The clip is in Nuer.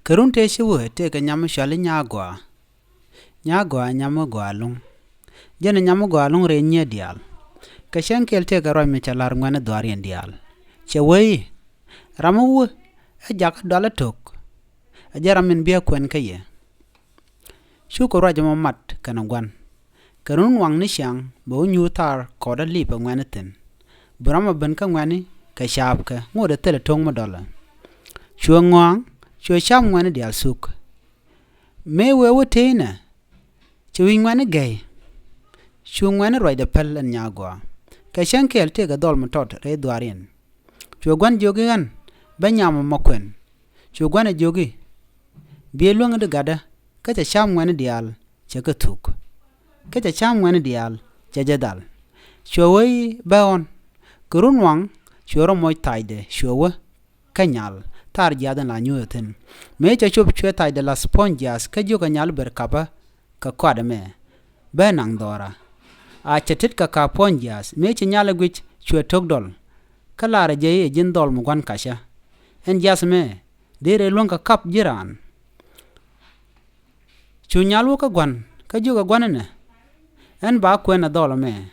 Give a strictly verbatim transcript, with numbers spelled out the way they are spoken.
Kɛ run tëë ci wee tëëkɛ nyam mi cɔal i̱ Nyaagɔaa. Nyaagɔaa nyam mi gɔaa ɛlɔ̱ŋ. Jɛn ɛ nyam mi gɔaa ɛlɔ̱ŋ rɛy nyiee diaal. Kɛ cäŋ kɛl tëëkɛ ruac mi cɛ la̱r ŋuɛ̈tni dhuaariɛn diaal. Cɛ wee i̱, ram mi wee ɛ jakä dualä tok, ɛ jɛn ram min bi ɛ kuɛn kä yɛ. Cukɛ ruac ɛmɔ mat kɛnɛ gua̱n. Kɛ run waŋni ciaŋ bɛ wä nyuur thaar kɔɔdä lipɛ ŋuɛ̈tni thi̱n. Bi ram ɛ ben kä ŋuɛ̈tni kɛ caapkɛ ŋot ɛ thilɛ to̱ŋ mi dɔlɛ. Cuɛ ŋɔaŋ, cuɛ ca̱p ŋuɛ̈tni diaal thuk. Mëë wee wä tëë inɛ, cɛ wi̱c ŋuɛ̈tni gɛy. Cu ŋuɛ̈tni ruacdɛ päl ɛn Nyaagɔaa. Kɛ cäŋ kɛl tëëkɛ dhɔl mi tɔt rɛy dhuaariɛn. Cuɛ gua̱n jiök i̱ ɣän bä nyam ɛmɔ kuɛn. Cuɛ gua̱n ɛ jiök i̱, biɛ luäŋ di gatdä, kä cɛ ca̱p ŋuɛ̈tni diaal cɛ kɛ thuk. Kä cɛ ca̱p ŋuɛ̈tni diaal cɛ jɛ dhal. Cuɛ wee i̱ bä ɣɔ̱n. Kɛ run waŋ cuɛ rɔ moc thaacdɛ cuɛ wä kä nyal thaar jiath in la nyuuth ɛ thi̱n. Mëë cɛ cop cuɛ thaacdɛ la̱th puɔ̱ny jiath kä jiökɛ nyal ber kapä kɛ kɔaat ɛmɛ. Bä naŋ dhɔra. A cɛ tet kɛ ka̱p puɔ̱ny jiath mëë ci nyal ɛ guic cuɛ to̱k dɔl. Kä laarɛ jɛ i̱ ɛ ji̱n dhɔl mi gua̱n kacä. Ɛn jiath ɛmɛ dee rɛy luäŋ kɛ kap ji̱ raan. Cu nyal wä kä gua̱n kä jiökɛ gua̱n inɛ, ɛn ba kuɛn ɛ dhɔl ɛmɛ.